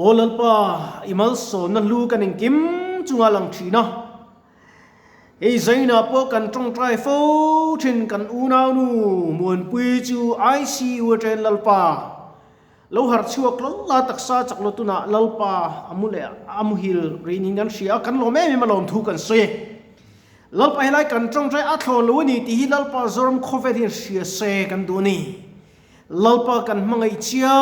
Aw Lalpa, i malsawmna hlu kan engkim chunga lang thin a. Hei Zainah pawh kan tawngtai fo thin kan unaunu Muanpui chu ICU aṭen Lalpa lo harh chhuak lo la taksa chak lo tunah Lalpa a mu leh a muhil rih niin kan hria a, kan lawm em em a lawmthu kan sawi e. Lalpa helai kan tawngtai a thlawn lo a ni tih hi Lalpa Zoram khawvel hian hria se kan duh a ni. Lalpa kan hmangaih chia,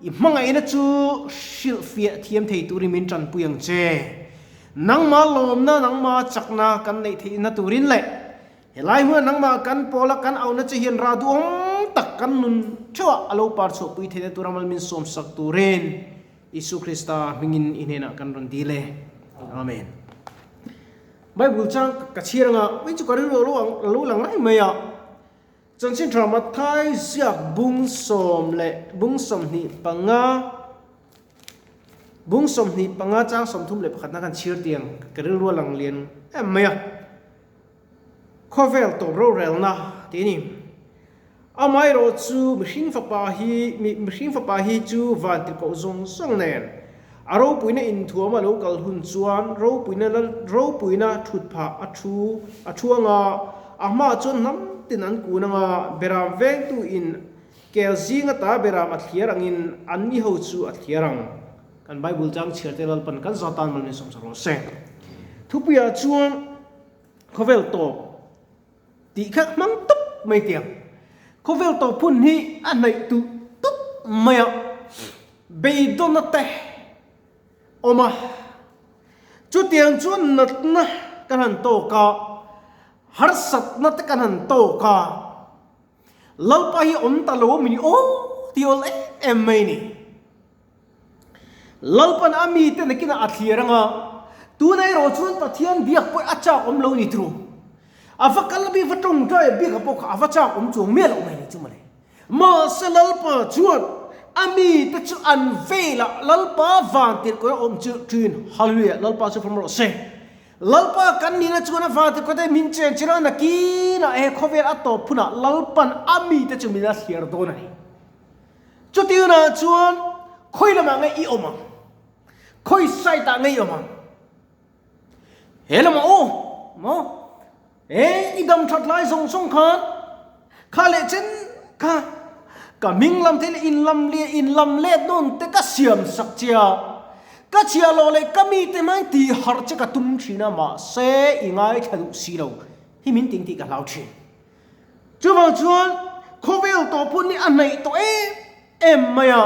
i hmangaihna chu hrilhfiah thiam thei turin min tanpui ang che. Nangmah lawmna, nangmah chakna kan neih theihna turin leh helai hmuna nangmah kan pawla kan auhna che hian rah duhawm tak kan nun theuhah a lo par chhuahpui theihna tura mal min sawmsak turin Isu Krista hmingin i hnenah kan rawn dil e. Amen. Bible chang ka chhiar anga, wei chu ka rilru a lo lang reng mai a. Chanchin tha Matthai ziak bung sawm leh bung 25 bung 25 chang 31 na kan chhir tiang ka rilru a lang lian em mai a. Khawvel tawp rorelna tih a ni. Amaherawh chu mihring fapa hi mihring fapa hi chu van tirhkoh zawng zawng nen a ropuina inthuam a lo kal hun chuan ropuina ropuina thut phah a thu a thu anga a hmaah chuan hnam tin an kun anga beram vengtu in kel zing ata beram a thliar angin an ni ho chu a thliar ang. Kan Bible chang chhiar te Lalpan kan zatan mal min sawmsak rawh se. Thupuiah chuan khawvel tawp Tih kha hmang tup mai tiang. Khawvel tawp hun hi a hnaih tuh tup mai a, beidawn te awm a. Chutiang chuan natna kan han tawk a, harsatna te kan han tawk a, Lalpa hi awm ta lo a mi aw ti awl em em mai ni. Lalpan a mite nakinah a thlir anga, tuna erawh chuan Pathian biak pawh a chak awm lo ni tru. A va kal bik va tawngtai bik a pawh kha a va chak awm chuang miah loh mai ni chu mawle. Mahse Lalpa chuan a mite chu an velah Lalpa van tirh kawih a awm chu thin. Hallelujah! Lalpa chu fam rawh se. Lalpa kan nihna chuan a van tirh kawih te min chen chin a, nakinah he khawvel a tawp hunah Lalpan a mite chu min la thlir dawn a ni. Chutiangah chuan khawi lamah nge i awm ang? Khawi side ah nge i awm ang? He lamah aw, maw? E, i dam that lai zawng zawng khan kha leh chen kha ka hming lam thei leh in lam leh in lam let nawn te ka siam sak che a, ka chhia lo leh ka mite hmang tih harh che ka tum thin a, mahse i ngaithla duh si lo hi min ting tih ka hlau thin. Chuvang chuan khawvel tawp hun hi a hnaih tawh em em mai a.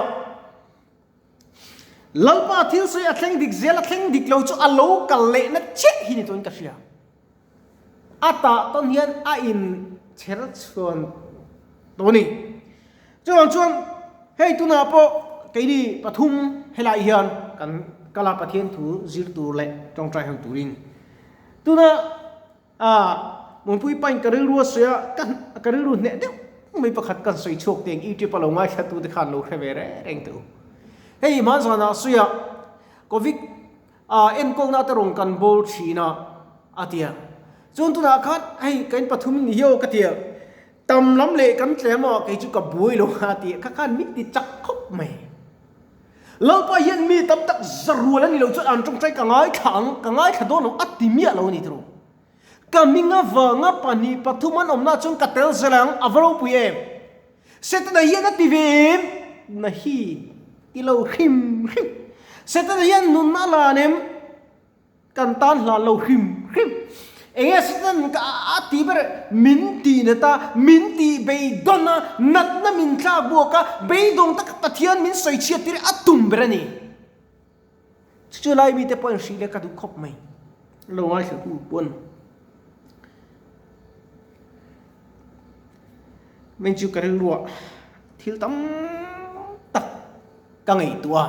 Lalpa thil sawi a thleng dik zel a thleng dik lo chu a lo kal lehna chiah hi ni chuan ka hria. A tah tawn hian a in chher chhuan tawh a ni. Chuvang chuan hei tunah pawh keini pathum helai hian kan kal a Pathian thu zir tur leh tawngtai ho turin. Tuna A, Muanpui pain ka rilru a sawi a, ka ka rilru hneh deuh mai pakhat kan sawi chhuak teng YouTube a lo ngaithla tu te khan lo hre ve reng reng teh u. Hei hma zanah sawi a, Covid a enkawlna te rawn kan bawl thin a, a ti a. Chuan tunah khan hei ka in pathum ni hi aw ka ti a, tam lam leh kan tlem a kei chu ka buai lo a ti a, kha khan min ti chak khawp mai. Lalpa hian mi tam tak zarual a ni lo chuan an tawngtai ka ngaithla ang, ka ngaithla dawn lo a ti miah lo a ni tiraw. Ka hming avanga pahnih pathum an awmna chuan ka tel zel ang, a va ropui em? Setana hian a ti ve em? Na hi ti lo hrim hrim. Setana hian nunna a lan em? Kan tan hlan lo hrim hrim. Enge Satan ka a ti ber min tih nat a, min tih beidawn a, natna min thlak buak a, beidawng taka Pathian min sawi chhiat tir a tum ber a ni. Chu chu lai mite pawhin hrih leh ka duh khawp mai. Lo ngaithla tu pawn. Min chu ka rilruah thil tam tak ka ngaihtuah a.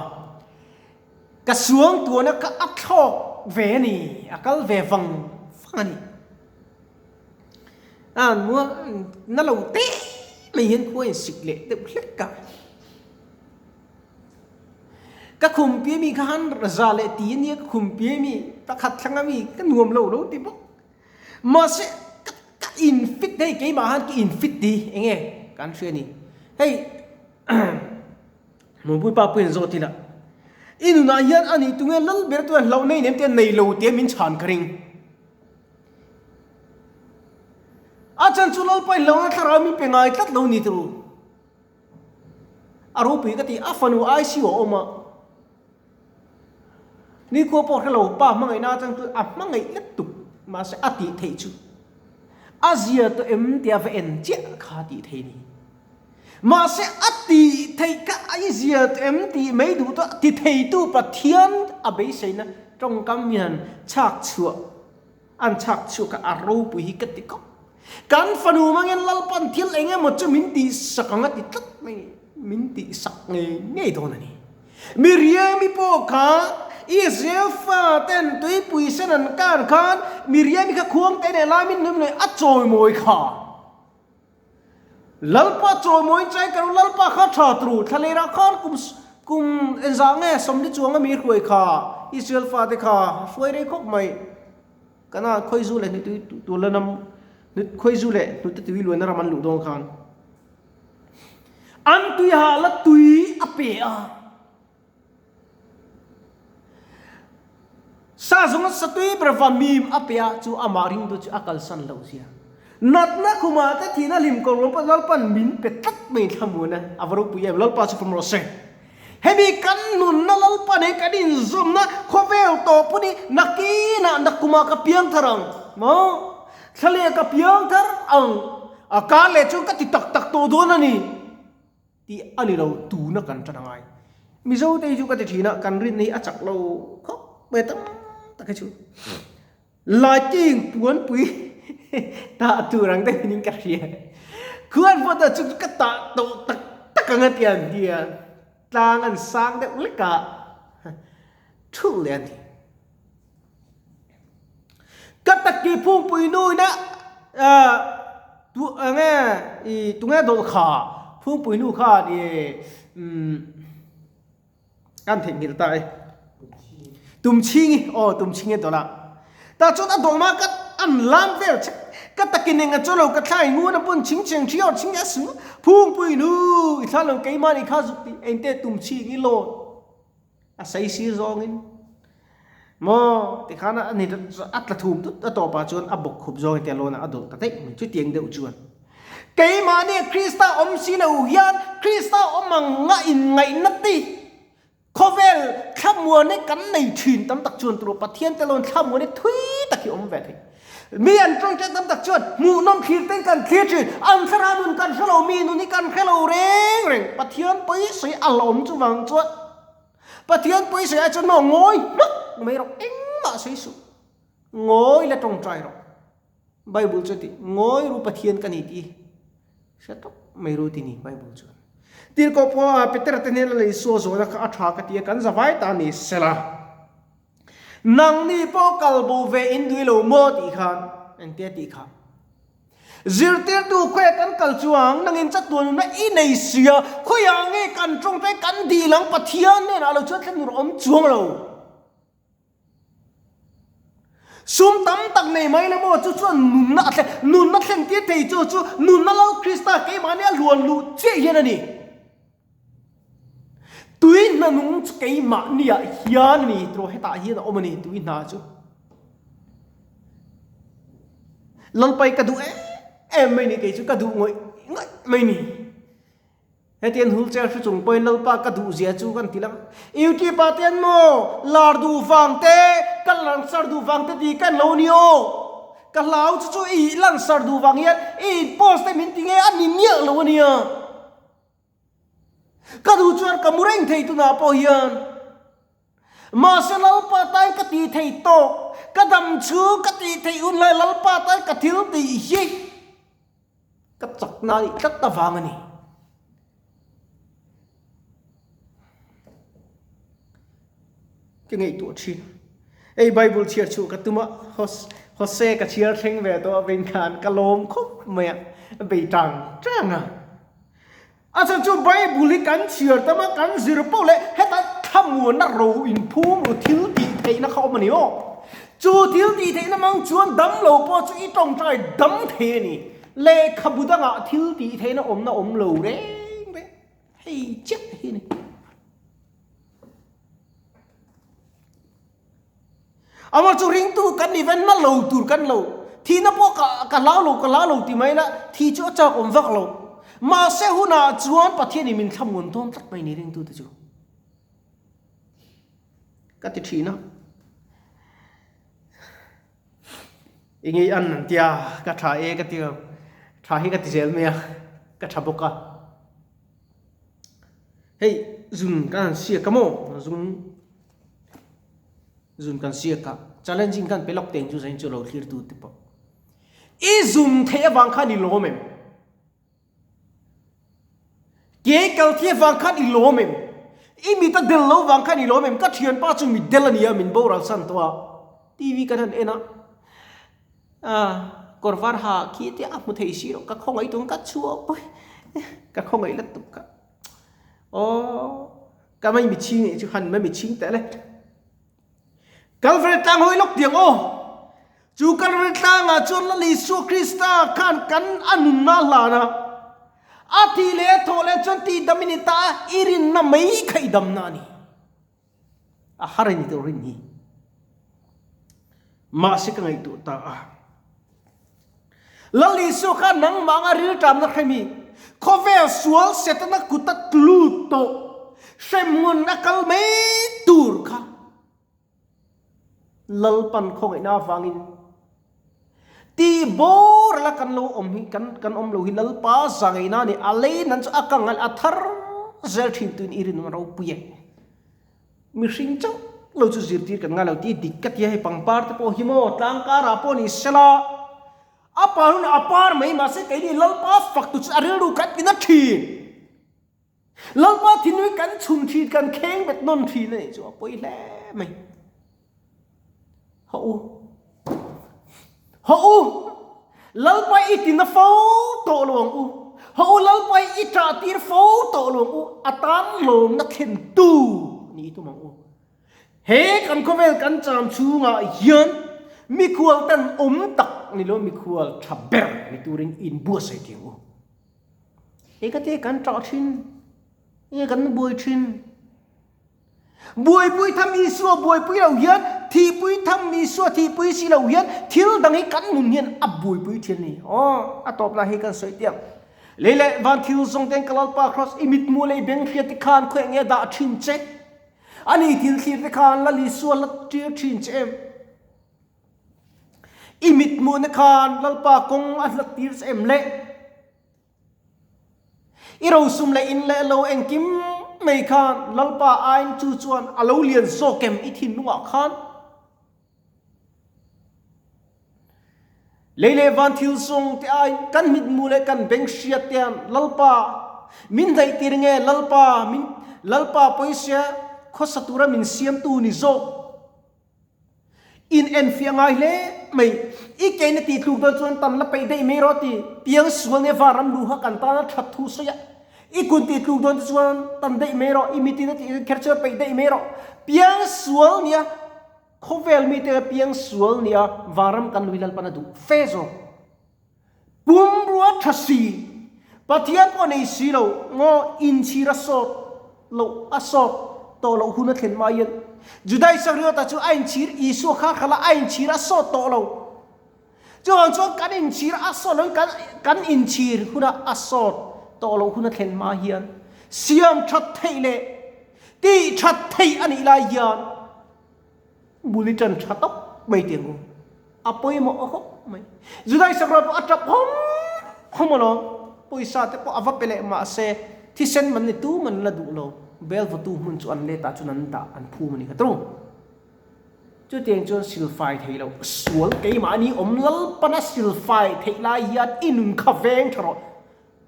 Ka suang tuana ka a thlawk ve a ni, a kal ve vang vang a ni. A mua na lo te mai hian khua in sik leh deuh hlek a. Ka khum pi ami kha han za leh ti a nia, ka khum pi ami pakhat thlang ami ka nuam lo lo ti bawk. Mahse ka ka in fit hei keimah han ka in fit ti eng nge kan hria a ni. Hei Mumpuipa puiin zawt ila. I nunah hian a nih tunge lal ber chuan hlauh nei nem te nei lo tia min chhan ka ring. A chan chu Lalpa in hlauhna thlarau min pe ngai tlat lo ni turu. A ropui ka ti, a fanu ICU a awm a. Nikhua pawh hre lo, pa hmangaihna atang chuan a hmangaih let tuk, mahse a tih theih chu a zia tawh em tia va en chiah kha a tih theih ni. Mahse a tih theih kha a i zia tawh em tih mai duh tawh ti theitu Pathian a beiseina tawngkam hian chhak chhuah an chhak chhuak a, a ropui hi ka ti khawp. Kan fanu mangin Lalpan thil eng emaw chu min tihsak ang a ti tlat mai, min tihsak ngei ngei dawn a ni. Miriami pawh kha Israel faten tuipui sen an kar khan Miriami kha khuang te leh lai min nui mai a chawimawi kha. Lalpa chawimawiin chai ka ru Lalpa kha tha turu thlalera khan kum kum engzah nge sawmli chuanga mi hruai kha Israel fate kha hruai rei khawp mai. Kana khawizu leh hnutui tualna ram khawizu leh hnute tui luanna ram an luh dawn khan an tui ha la tui a pe a. Sa zawnga satui ber va mim a pe a chu amah ringtu chu a kalsan loh zia. Natna khumah te thihna hlim ko ruang pawh Lalpan min pe tlat mai thlamuan a, a va ropui em Lalpa chu fam rawh se. Hemi kan nunna Lalpa nen kan inzawmna khawvel tawh pawh ni nakinah nakumah ka piang thar ang maw? Thlaleh ka piang thar ang a kar leh chuan ka ti tak tak tawh dawn a ni tih a ni lo tuna kan tan angai. Mizo te hi chu ka ti thin a, kan rinna hi a chak lo khawp mai tam tak hi chu. Lighting puanpui tah tur ang deuhin in ka hria. Khuan pawh chu ka tah tawh tak tak ang a ti ang hian tlang an sang deuh lek a thulh leh a ni. Ka takki phungpui nu ina tu enge i tunge dawlh kha phungpui nu khan i umm. Kan theihnghilh ta e. Tumchhingi, aw Tumchhingi dawlh a. Tah chuan a dawlh mah ka an lam vel che. Ka takin eng a chaw lo ka thlai ngun a pawn chhing cheng thi awr chhing a su. Phungpui nu i thla lo keimah ni kha zuk ti engte Tumchhingi lawn a sei sir zawngin maw tikhan a ni a tla thum tut a tawpah chuan a bawk khup zawngin te lawn a dawlh ta daih mai chutiang deuh chuan. Keimahni Krista awm si lo hian Krista awm ang nga inngaihna te khawvel thlamuan hi kan nei thin tam tak chuan turu Pathian te lawn thlamuan hi thui tak hi awm ve thei. Mi an tawngtai tam tak chuan hmuhnawm thlir ten kan thlir thin, an thlarau nun kan hre lo, mi nun hi kan hre lo reng reng. Pathian pawisawi a la awm chuvang chuan Pathian pawisawi ai chuan maw ngawi hmak mai rawh engmah sawi suh. Ngawi la tawngtai rawh. Bible chu ti ngawi ru Pathian ka ni ti hre tawp mai ru ti ni Bible chuan. Tirhkoh pawh Peter te hnena lei sual zawhna kha a tha ka ti a kan zavai ta ni sela. Nangni pawh kal bo ve in dui lo maw tih khan engtia tih kha. Zirtirtu khawiah kan kal chuang nangin chatuan nunna i nei sia khawiah nge kan tawngtai kan dil ang Pathian hnenah lo chuan thlen tur a awm chuang lo. Sum tam tak nei mai la maw chu chuan nunna a thleng, nunna thlen tir thei chu chu nunna Lal Krista keimahni a luan luh chiah hian a ni. Tui hna nung chu keimahniah hian a ni tiraw hetah hian a awm a ni tui hna chu. Lalpai ka duh em em mai ni kei chu ka duh ngawih ngawih mai ni. Hetiang hul cher hru chung pawhin Lalpa ka duh zia chu kan ti lang. YouTube ah te an maw lar duh vang te, ka lansar duh vang te ti ka lo ni aw. Ka hlau chu chu i lansar duh vang hian i in post te min ti nge a ni miah lo a nia. Ka duh chuan ka mu reng thei tunah pawh hian. Mahse Lalpa tan ka tih thei tawk, ka dam chhung ka tih theih hun lai Lalpa tan ka thil tih hi. Ka chakna nih tlat avang a ni. Ka ngaihtuah thin. Ei Bible chhiar chhuah ka tum a, Hose ka chhiar thleng ve tawh aveng khan ka lawm khawp mai a, bei tang tang a. A chhan chu Bible hi kan chhiar tam a, kan zir poh leh heta thlamuanna ro inphum ru thil tih theihna kha awm a ni aw. Chu thil tih theihna mang chuan dam lo pawh chu i tawngtai dam thei a ni. Lehkhabu dangah thil tih theihna awmna awm lo reng reng hei chiah hi a ni. Amah chu ringtu kan ni ven na lo tur kan lo. Thihna pawh ka ka hlau lo ka hlau lo ti mai la, thi chu a chak awm vak lo. Mahse hunah chuan Pathianin min thlamuan dawn tlat mai ni ringtute chu. Ka ti thin a. I ngei an an tia ka tha e ka ti tha hi ka ti zel mai a, ka tha bawk a. Hei zun kan han siak a maw zun zun kan siak a challenging kan pe lawk teng chu zain chu lo thlir tu te pawh i zun theih avang khan i lawm em? Ke kal thia vang khan i lawm em? I mit a del lo vang khan i lawm em? Ka thianpa chu mit del a nia min boral san tawh a. TV kan han en a, ah kawr var ha khi te a hmu thei si lo, ka khawngaih tum ka chhuak pawh ka khawngaih la tuk kha. Aw ka mai mitchhing nih chu han mai mitchhing teh le. Kalvari tlang hawi lawk tiang aw. Chu Kalvari tlangah chuan Lal Isua Krista khan kan a nunna a hlan a. A thih leh a thawh leh chuan tihdam i ni ta a, i rinna mai kha i damna a ni. A har a ni tawh rin hi. Mahse ka ngaihtuah ta a. Lal Isua kha nangmah anga rilṭamna hremi, khawvel sual Setana kut a tlut tawh, hremhmun a kal mai tur kha Lalpan khawngaihna avangin tih bawr la kan lo awm hi kan kan awm lo hi Lalpa zangaihna a ni, a lei nan chu a kang a a thar zel thin tuin i rinawm a ropui e. Mihring chauh lo chu zirtir kan ngai lo tih dik ka ti a, hei pangpar te pawh hi maw tlang karah pawh ni sela a par hun a par mai mahse keini Lalpa fak tu chu a rilru kan ti na thin. Lalpa thinlung hi kan chhun thin kan kheng bet nawn thin a nih chu a pawi hle mai. Hawh u. Hawh u! Lalpa i tina fo tawh lo ang u. Hawh u, Lalpa i ṭah tir fo tawh lo ang u. A tan lawmna thlentu ni i tum ang u. He kan khawvel kan cham chhungah hian mikhual ten awm tak ni lo mikhual ṭha ber ni turin inbuatsaih thei ang u. Engati kan ṭah ṭhin? Enge kan buai ṭhin? Buaipui tham Isua buaipui lo hian, thihpui tham Isua thihpui si lo hian thil dang hi kan nun hian a buaipui thin a ni. Aw, a tawp lai hi kan sawi tiang. Lei leh van thil zawng ten ka Lalpa Kraws i mitmu leh i beng hriat te khan khawi enge dah thin che? Ani thil thlir te khan Lal Isua la tir thin che em? I mitmu na khan Lalpa kawng a hlat tir che em le? I rosum leh in leh lo engkim mai khan Lalpa aiin chu chuan a lo lian zawk em i thinlungah khan? Lei leh van thil zawng te aiin kan mitmu leh kan beng hriat te hian Lalpa min hnaih tir nge Lalpa min Lalpa pawisa khawsa tura min siamtu ni zawk? In enfiah ngai hle mai. I keina tih tluk dawn chuan tam la peih daih mai rawh ti. Piang sual nge vanram luha kan tana that thu sawi a. I kun tih tluk dawn te chuan tam daih mai rawh. I mitin a tih kher chuan peih daih mai rawh. Piang sual nia khawvel mite piang sual nia vanram kan lui Lalpan a duh fe zawk. Pumrua tha si, Pathian pawh nei si lo, ngaw inchhir a sawt loh a sawt tawh loh hun a thlen mai hian Juda Isakriota chu a inchhir Isua kha khala a inchhir a sawt tawh lo. Chuvang chuan kan inchhir a sawt loh kan kan inchhir huna a sawt tawh loh hun a thlen hma hian siam that theih leh tih that theih a nih lai hian Bul i ṭan ṭha tawp mai tih ang u. A pawimawh a hawp mai. Judai sakrual pawh a ṭap hawm hawm alawm. Pawisa te pawh a va pe leh mah se thisen man ni tu man la duh lo. Bel vawtu hmun chu an let ah chuan an dah an phum a ni kha tru. Chutiang chuan silfai thei lo sual keimahni awm Lalpana silfai theih lai hian i nun kha veng ṭha rawh.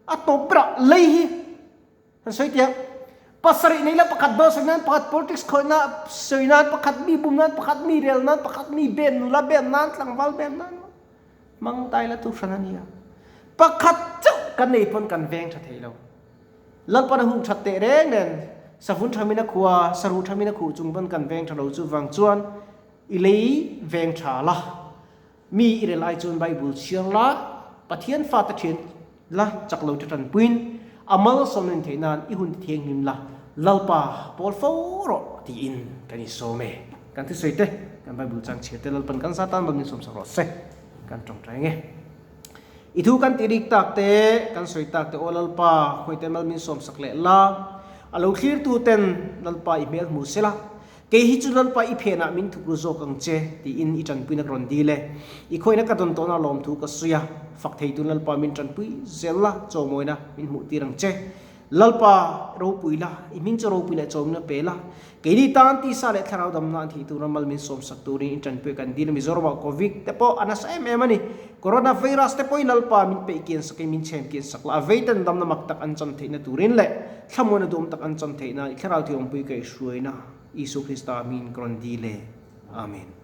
A tawp berah lei hi. Kan sawi tiang, pasarih nei la pakhat dawt sawi nan, pakhat politics khawih na sawi nan, pakhat mi bum nan, pakhat mi rel nan, pakhat mi bem nula bem nan, tlangval bem nan, mang tai la tu hran a nia. Pakhat chauh kan nei pawn kan veng tha thei lo. Lalpan a hung that teh reng nen, savun tha min a khua, saruh tha min a khuh chung pawn kan veng tha lo. Chuvang chuan i lei veng tha la. Mi i rel ai chuan Bible chhiar la, Pathian fate thian la chak lo te tanpuiin a malsawmna in theih nan i hun ti thianghlim la, Lalpa pawl fo rawh tiin kan insawm e. Kan thusawi te, kan Bible chang chhiar te Lalpan kan za tan mal min sawmsak rawh se. Kan tawngtai nge. I thu kan tirik tak te, kan sawi tak te aw Lalpa, khawi te mal min sawmsak leh la. A lo thlir tu ten Lalpa i hmel hmu sela, kei hi chu Lalpa i phenah min thuk ru zawk ang che tiin i tanpuina ka rawn dil e. I khawina ka dawn tawhna lawmthu ka sawi a, fak thei tun Lalpa min tanpui zel la, chawmawina min hmuh tir ang che. Lalpa, ropui la, i hming chu ropui leh chawmna pe la. Keini tan tisa leh thlarau damna an thih tura mal min sawmsak turin i tanpui kan dil a, Mizoramah Covid te pawh a nasa em em a ni. Corona virus te pawhin Lalpa min peih kian sakin min chhem kian sak la, a vei ten damna mak tak an chan theihna turin leh thlamuana duhawm tak an chan theihna i thlarau thiawmpui kaihhruaina Isua Krista hmingin ka rawn dil e. Amen.